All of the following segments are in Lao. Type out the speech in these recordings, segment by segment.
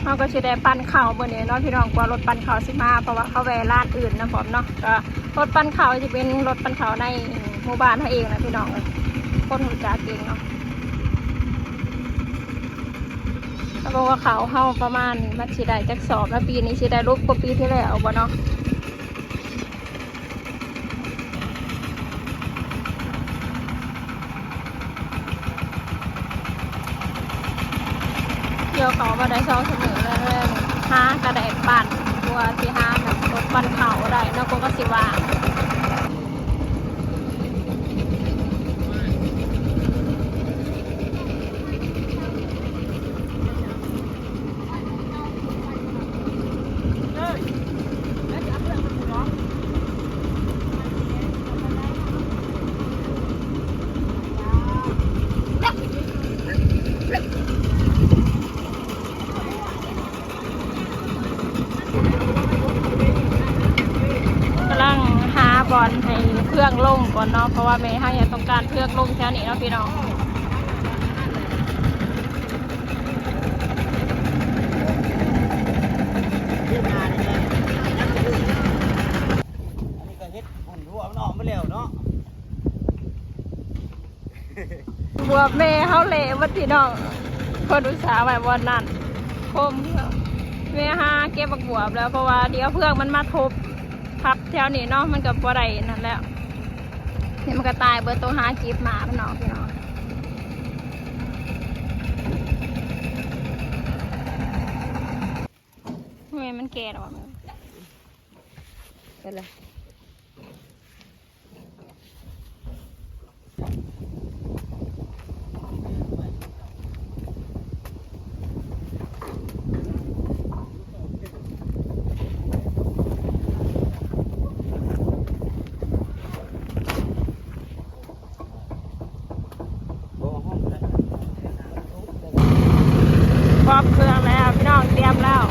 ເຮົາກໍຊິໄດ້ປັ່ນເຂົ້າມື້ນີ້ເນາະພີ່ນ້ອງ ກວ່າລົດປັ່ນເຂົ້າຊິມາ ເພາະວ່າເຂົາແວ່ຮ້ານອື່ນນຳພ້ອມເນາະ. ກໍລົດປັ່ນເຂົ້າຊິເປັນລົດປັ່ນເຂົ້າໃນໝູ່ບ້ານເຮົາເອງນະພີ່ນ້ອງ ຄົນຮູ້ຈັກເອງເນາະ. ເຂົາບອກວ່າເຂົ້າເຮົາປະມານມັນຊິໄດ້ຈັກສອບລະ ປີນີ້ຊິໄດ້ຫຼາຍກວ່າປີທີ່ແລ້ວບໍ່ເນາະ. ກ່ຽວເຂົ້າມາໄດ້ສອງສາມມື້ແລ້ວ ຫາກະໄດ້ປັ່ນ ກວ່າຊິຫາແບບລົດປັ່ນເຂົ້າໄດ້ເນາະ ກໍ ກໍຊິວ່າງ. ກຳລັງຫາບ່ອນໃຫ້ເຟືອງລົງກ່ອນເນາະ ເພາະວ່າແມ່ເຮົາຍັງຕ້ອງການເຟືອງລົງແຖວນີ້ເນາະພີ່ນ້ອງ. ອັນນີ້ກໍເຮັດບຸນຫົວມັນອອກມາແລ້ວເນາະ. ບວບແມ່ເຮົາເລະໝົດພີ່ນ້ອງ ເພິ່ນອຸດສ່າໄວ້ບ່ອນນັ້ນ ຄົມ ແມ່ຫາເກັບບັກບວບແລ້ວ ເພາະວ່າດຽວເຟືອງມັນມາທົບທັບແຖວນີ້ເນາະ ມັນກໍບໍ່ໄດ້ນັ້ນແລ້ວ. ນີ້ມັນກໍຕາຍເບິດ ໂຕຫາເກັບມາມັນເນາະພີ່ນ້ອງ. ແມ່ນມັນແກ່ແລ້ວບໍ່? ເປັນລະ. ພ້ອມເຄື່ອງແລ້ວພີ່ນ້ອງ ຕຽມແລ້ວ.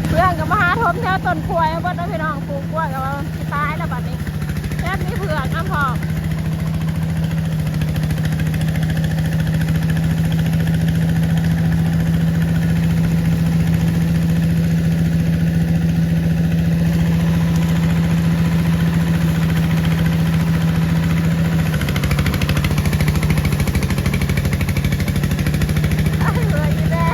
ເຟືອງກໍມາຫາຖົມແຖວຕົ້ນກ້ວຍໝົດເນາະພີ່ນ້ອງ ປູກກ້ວຍກໍວ່າຊິຕາຍແລ້ວບັດນີ້ ແຖມມີເຟືອງນຳພ້ອມ. ອ້າຍ ເມື່ອຍຢູ່ແດ່.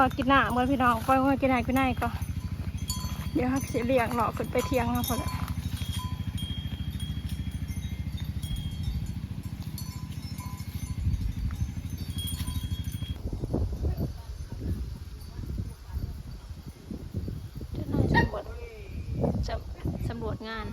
ເອົາກິນນ້ຳກ່ອນພີ່ນ້ອງ ປ່ອຍງົວກິນນ້ຳກິນໃນກ່ອນ ດຽວເຮົາຊິລ້ຽງເລາະຂຶ້ນໄປຖຽງເຮົາພຸ້ນແຫຼະ. ເຈົ້ານາຍສຳຫຼວດ ສຳ ສຳຫຼວດງານ.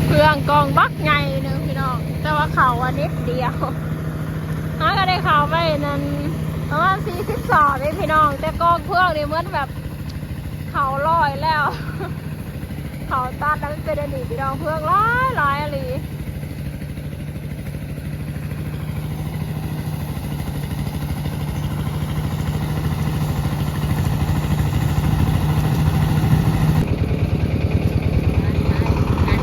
ເຄື່ອງກອງບັກໃຫຍ່ໜຶ່ງພີ່ນ້ອງ ແຕ່ວ່າເຂົ້າອັນນິດດຽວ. ຫາກໍໄດ້ເຂົ້າໄປນັ້ນປະມານສີ່ສິບສອບເອງພີ່ນ້ອງ ແຕ່ກອງເຄື່ອງນີ້ເໝືອນແບບເຂົ້າຮ້ອຍແລ້ວ ເຂົ້າຕັດແລ້ວມັນເປັນອັນນີ້ພີ່ນ້ອງ ເຄື່ອງຫຼາຍໆອີ່ຫຼີ.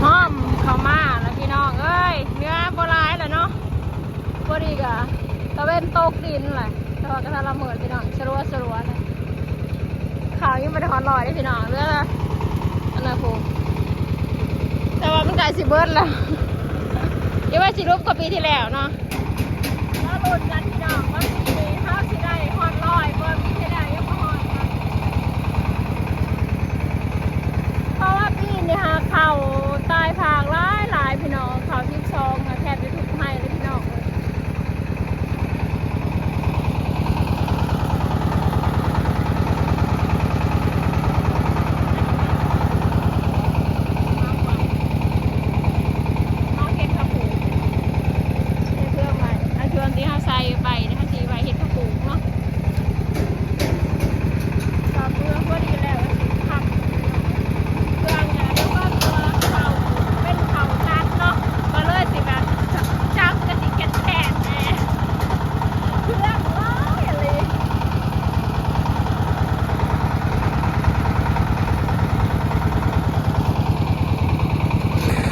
ອ້ອມເຂົ້າມາແລ້ວພີ່ນ້ອງເອີຍ ເໜືອບໍ່ຫຼາຍແລ້ວເນາະ. ພໍດີກະຕາເວັນຕົກດິນແຫຼະ ແຕ່ວ່າກໍທັນລະເມີດພີ່ນ້ອງ ສະລັວໆ ເຂົ້າຍັງບໍ່ໄດ້ຮອດຮ້ອຍເດ້ພີ່ນ້ອງ ເຫຼືອອັນນັ້ນພຸ້ນ ແຕ່ວ່າມັນໃກ້ຊິເບິດແລ້ວ ຢ່າວ່າຊິຫຼຸບກວ່າປີທີ່ແລ້ວເນາະ. ລໍລຸ້ນກັນພີ່ນ້ອງ ວ່າປີນີ້ເຮົາຊິໄດ້ຮອດຮ້ອຍບໍ່ ປີທີ່ແລ້ວຍັງບໍ່ຮອດນະ ເພາະວ່າປີນີ້ຫາເຂົ້າຕາຍພາກຫຼາຍໆ ພີ່ນ້ອງ ເຂົ້າສິບສອງ ຫາແທບຈະທຸກໄຮ່ເລີຍພີ່ນ້ອງ. ເຮົາເຮັດເຂົ້າປຸງ ເຮັດເພື່ອໄວ້ ເອົາຊ່ວງທີ່ເຮົາໃສ່ໄປ ເຮົາຊິໄວ້ເຮັດເຂົ້າປຸງເນາະ. ກໍເມື່ອພໍດີແລ້ວ ກໍຊິທຳເຄື່ອງນະ ຫຼືວ່າຕົວເຂົ້າເປັນເຂົ້າຕັດເນາະ ກໍເລີຍຊິແບບ ຈັບກໍຊິແຂນແຂນແດ່ ເຄື່ອງຫຼາຍອີ່ຫຼີ.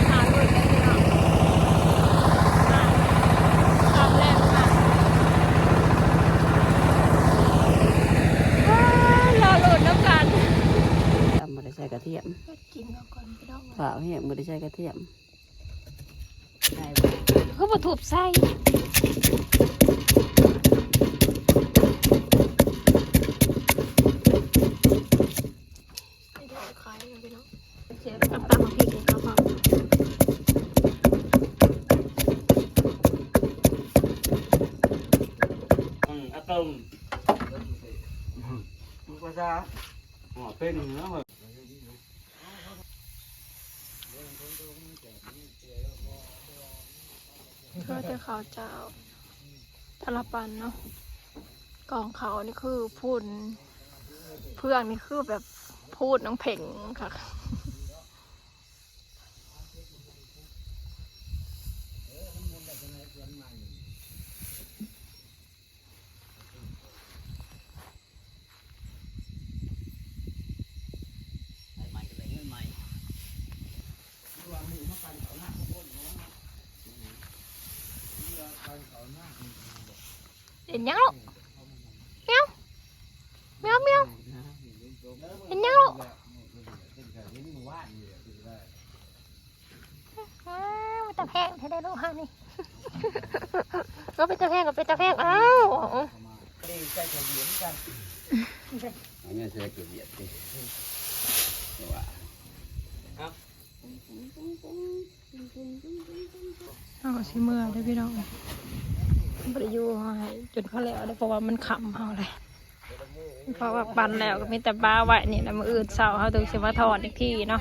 ຫາລຸ້ນກັນພີ່ນ້ອງ ມາ ຮອບແລກມາ ເອີ ລໍລຸ້ນນຳກັນ. ຕຳບໍ່ໄດ້ໃສ່ກະທຽມ ກິນເອົາກ່ອນພີ່ນ້ອງ ຟ້າວແຮງ ບໍ່ໄດ້ໃສ່ກະທຽມ. ຄືບໍ່ທຸບໃສ່ ຕຳບັກພິກໃຫ້ເຂົາພ້ອມ. ອືມ ອາຕົມ ມັນກໍຊາ ອໍ ເປັນເນາະ. ເຫຼືອແຕ່ເຂົ້າເຈົ້າ ຕາລະປັນເນາະ ກອງເຂົ້ານີ້ຄືພຸ້ນ ເຟືອງນີ້ຄືແບບພູດໜອງເພັງຄັກ. ເປັນຫຍັງລູກ? ແມວ ແມວ ແມວ ເປັນຫຍັງລູກ? ອ້າວ ເປັນຕາແພງແທ້ເດ້ລູກເຮົານີ້ ກໍເປັນຕາແພງ ກໍເປັນຕາແພງ ອ້າວ ເອົາເມຍໃສ່ກະບຽດຕິ ວ່າ ເຮົາກໍຊິເມືອເດີພີ່ນ້ອງ ບໍ່ໄດ້ຢູ່ໃຫ້ຈົນເຂົາແລ້ວເດີ ເພາະວ່າມັນຄ່ຳເຮົາແລ້ວ. ເພາະວ່າປັ່ນແລ້ວກໍມີແຕ່ປະໄວ້ນີ້ແຫຼະ ມື້ອື່ນເຊົ້າເຮົາຈຶ່ງຊິມາຖອນອີກທີເນາະ.